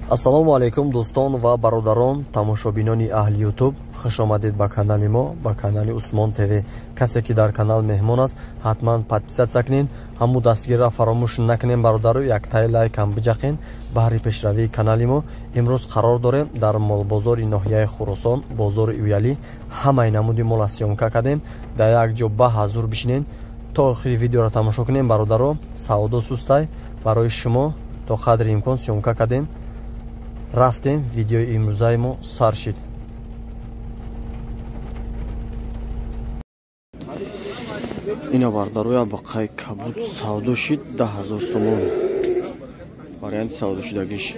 Ассалому алайкум дӯстон ва бародарон, тамошобинони аҳли YouTube. Хуш омадед ба канали мо, ба канали Усмон ТВ. Касе ки дар канал меҳмон аст, ҳатман подписаться кунед, ҳаму дастгирро фаромӯш накунед бародару, яктай лайк ҳам биҷақен баҳри пешравии канали мо. Имрӯз қарор дорем дар молбозори ноҳияи Хуросон, бозори Уялӣ. Ҳамаи намуди мола съёмка кардем. Дар як ҷо ба ҳазур бишинед, то охири видеоро тамошо кунем бародаро. Савдо сустай барои шумо то қадри имкон съёмка кардем. Рафтем, видеои имрӯзаи мо сар шид. Ина бародароя бақай кабуд савдо шид 10 000 сомон. Варианти савдо шидагиш.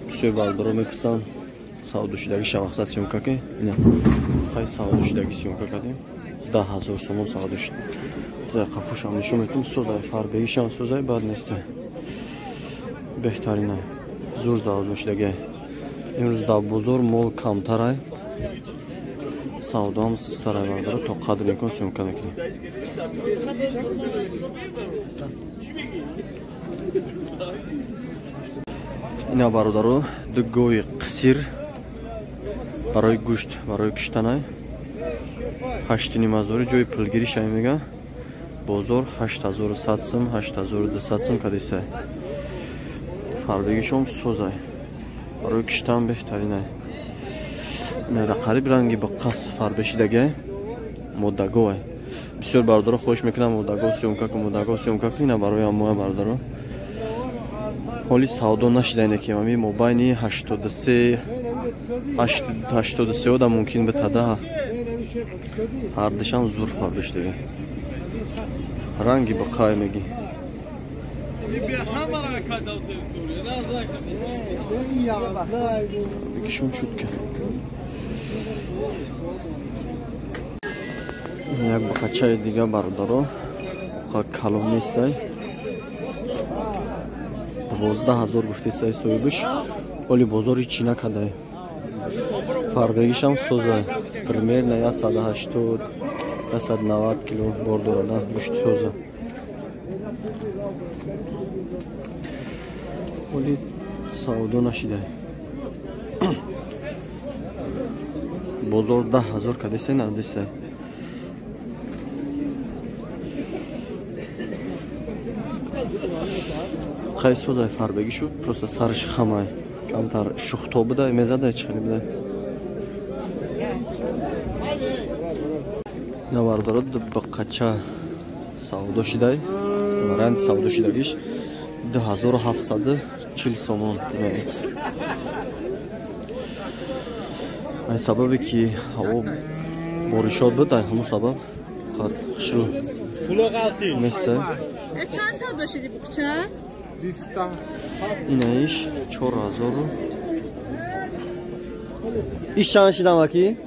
Бисёр бародаро мепурсанд савдо шидагиша мақсад съёмка ки. Ина қай савдо шидаги съёмка кардем. 10 000 сомон савдо шид. Қафушам нишон метум, созай фарбегишам созай бад нест. Беҳтарина. Зур савдо шидаги. Имрӯз дар бозор мол камтарай, савдоам систарай бародаро, то қадр имкон съёмка мекунем. Ина бародаро, ду гови қисир барои гӯшт, барои куштанай. 8,5 ҳазори ҷои пулгиришай мега. Бозор 8100 сум, 8200 сум кадисай. Фарбегишом созай. Барои киштан беҳтаринай. Ина қариб ранги ба қас фарбешидагай. Моддаговай. Бисёр бародаро хоҳиш мекунам моддагов съёмка кун, моддагов съёмка кун. Ина барои ҳамоя бародаро. Ҳоли савдо нашида ки ами мобайни 83 83 ода мумкин битада. Ҳардишам зур фарбешидагай. Ранги ба қай меги. Бикишон чутка. Як бақачаи дига бародаро, калон нестай. 12 000 гуфтесай соҳибиш. Оли бозор ҳичи накардай. Фарбегишам созай. Примерно 180 190 кило бор дорад, гӯшти тоза. Оли савдо нашидай. Бозор 10 000 кадесай надесай. Хай созай фарбегӣ шуд, просто сараш хамай. Камтар шухто будай, мезадай чӣ хеле будай. Ина бародаро бақача савдо шидай. Варианти савдо шидагиш 2740 сомон. Ай сабабе ки ҳаво боришот буд, ай ҳамун сабаб хушрӯ неста. Чанд савдо шиди буқча? Ина иш 4000. Иш чанд шидам аки?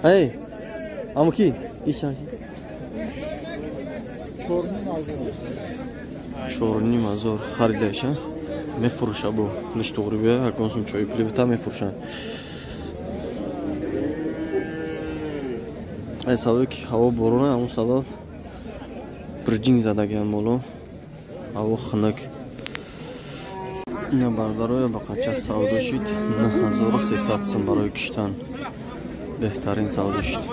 Эй, амуки, иш чанд шид? 4,5 ҳазор харидаиша мефурӯша бо пулиш туғри бия, ягон сум чои пули бита мефурӯшанд. Ай сабабе ки ҳаво борона, ҳамун сабаб бирҷинг задагиан моло, ҳаво хунук. Ина бародароя бақача савдо шид 9300 сум барои киштан. Беҳтарин савдо шид.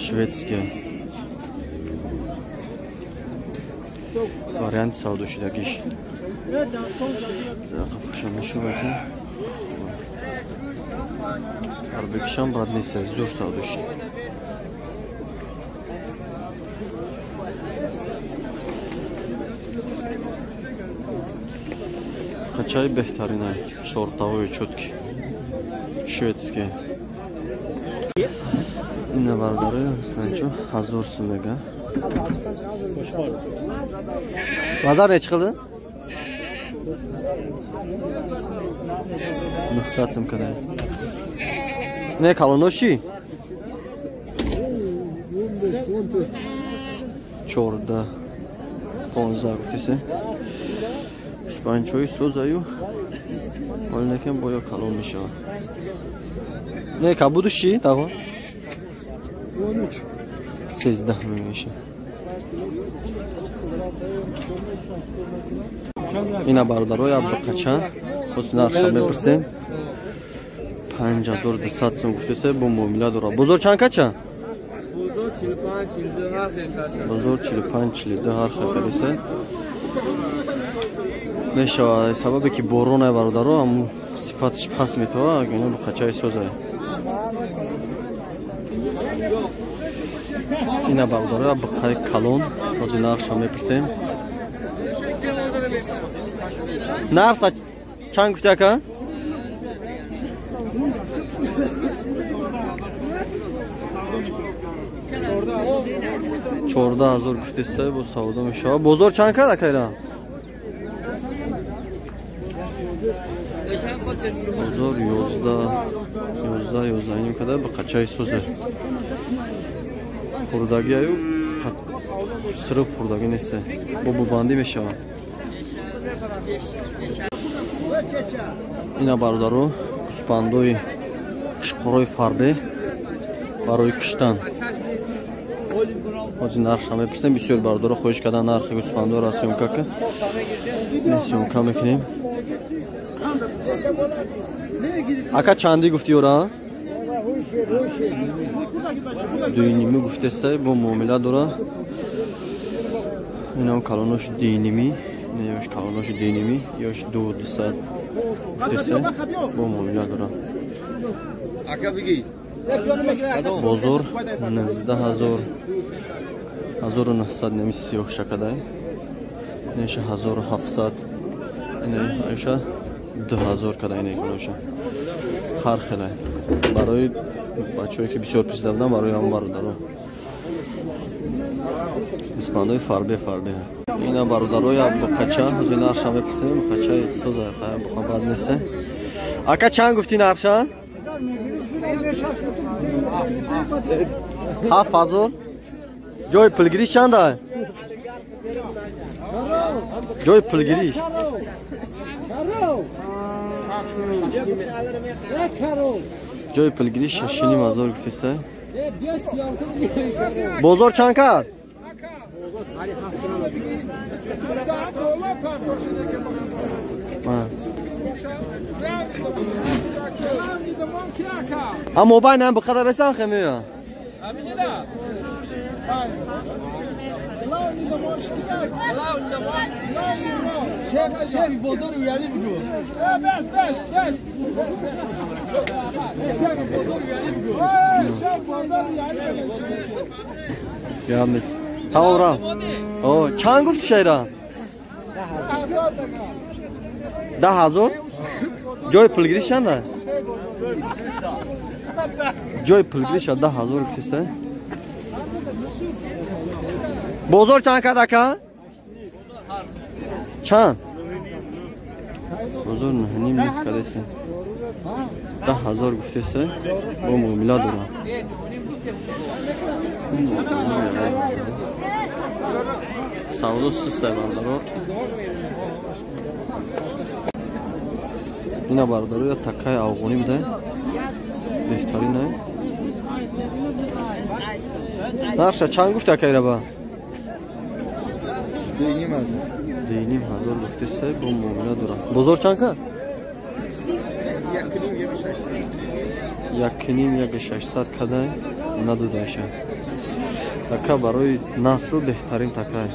Шведския. Варианти савдо шидагиш. Қафушам нишон метем. Фарбегишам бад нест, зур савдо шид. Қачаи беҳтаринай, сортовой чётки. Шведские. Ина бародароя, станчо 1000 сум мега. Базар нечи қилди? 900 сум кадай. Не калоноши? 14 15 гуфтисе. 25 созаю. Вале некем боё калон мешавад. Не кабуду ши таго? 13 меша. Ина бародаро я бақача. Боз нархша мепурсем. 5200 сом гуфтесе бо муомила дора. Бозор чанд кача? Бозор 45 42 ҳар хел кача. Бозор 45 42 ҳар хел касе. Мешава сабабе ки борон бародаро ам сифатш пас метава, ина бақачаи соза. Ина бародаро бақаи калон, боз нархша мепурсем. Нарх чанд гуфти ака? 14000 гуфтеса бо савдо мешава. Бозор чанд кард акайра? Бозор 11 11 11 ним када бақачаи соза. Хурдаги аю сирф хурдаги нест. Бо бубандӣ мешава. Ина бародаро гӯспандои шуқурои фарбе барои киштан. Ҳозир нархша мепурсем. Бисёр бародаро хоҳиш кардан нархи гӯспандоро съёмка ка. Съёмка мекунем. Ака чандӣ гуфти ёра? 2.5 гуфтеса бо муомила дора. Инам калонош 2.5, ёш калонош 2.5, ёш 2.200 гуфтеса бо муомила дора. Ака бигӣ. Бозор 19000 1900 неми сиёҳ шакадай. Неша 1700, ине айша 2000 кадай не калоша. Ҳар хелай. Барои бачаҳое ки бисёр писида буданд, барои ҳам бародаро. Гӯспандои фарбе фарбе. Ина бародаро я бақача, ҳозир нархша мепурсем, бақачаи соза хай буха бад нест. Ака чанд гуфти нархша? 7000. Ҷои пулгириш чанда? Ҷои пулгириш ҷои пулгириш 6500 гуфтеса. Бозор чанд кард? А мобайн ҳам биқада бесан хемия. Тамом. О, чанд гуфти шайра? 10000. Ҷои пулгириш чанда? Ҷои пулгириш 10000 гуфтиса. Бозор чанд кард ака? Чанд? Бозор 9.5 кардеса. 10000 гуфтеса. Бо муомила дора. Савдо суста бародаро. Ина бародаро я такаи афғонӣ буда. Беҳтарина. Нархша чанд гуфти акайра ба? 2.5. 2.5 гуфтеса бо муомила дора. Бозор чанд кард? 1.5 1.600 кадай надодаша. Така барои насл беҳтарин такай.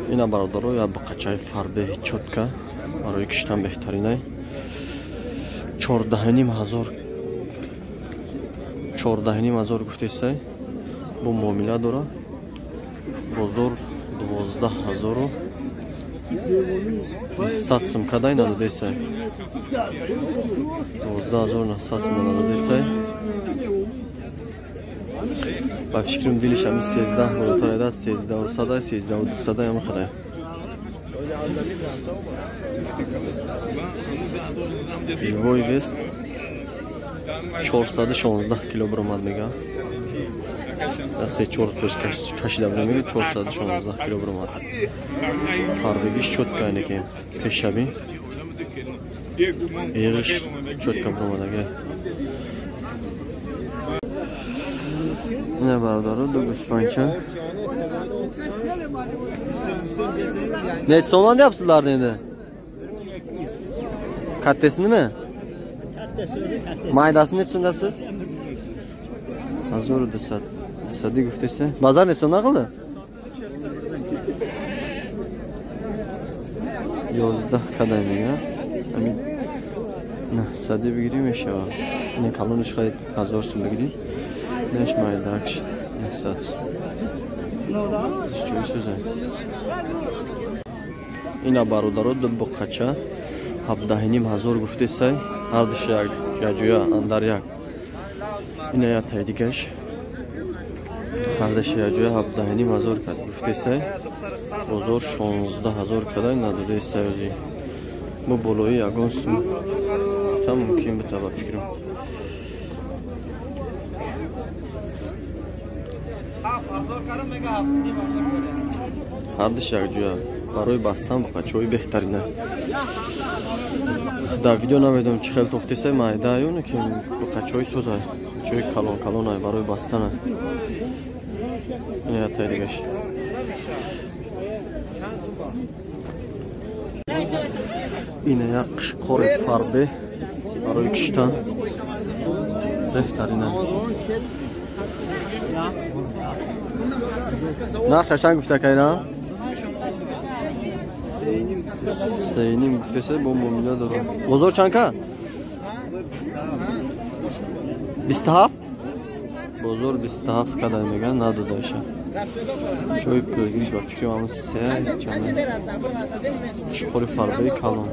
Ина бародаро я бақачаи фарбеҳи чотка барои киштан беҳтаринай. 14.5 14.5 гуфтесай бо муомила дора. Бозор 12000 100 сум кадай надодесай. 12900 сум надодесай. Ба фикрам дилиш ҳами 13 болотар 13 100 13 200 ҳам хеле. Живой вес 416 кило баромад мега. Се чор пеш кашида будем, мега 416 кило баромад. Фарбегиш чотка ине ки пешаби. Иғиш чётко буромадага. Ина бародаро ду гӯсфандча. Necha so'mdan deyapsizlar endi? Kattasinimi? Maydasini necha so'm deyapsiz? 1200. Сади гуфтеса. Базар necha so'mdan qildi? 11 кадай мега. Ами 900 бигирӣ мешава. Ин калониш хайд 1000 сум бигирӣ. Неш майдакш 900 сум. Чӣ сӯза? Ина бародаро ду буқача 17,5 ҳазор гуфтесай, ҳардуш як ҷоя андар як. Ина я тай дигаш. Ҳардуш як ҷоя 17,5 ҳазор кард гуфтесай. Бозор 16 ҳазор кадай надодесай ози. Бо болои ягон сум та мумкин бита ба фикрам. Ҳардуш як ҷоя барои бастан буқачаҳои беҳтарина. Дар видео намедонам чӣ хел тофтесай майда ёне ки буқачаҳои созай, ҷои калон калонай барои бастана. Ина тай дигаш. Ина як қишқори фарбе барои киштан беҳтарина. Нархша чанд гуфта кайра? 3,5 гуфтеса бо муомила дорам. Бозор чанд ка? 27? Бозор 27 кадай меган надодаша. Ҷои пӯлгириш ба фикрам ҳамн се чанд. Қишқори фарбеи калон.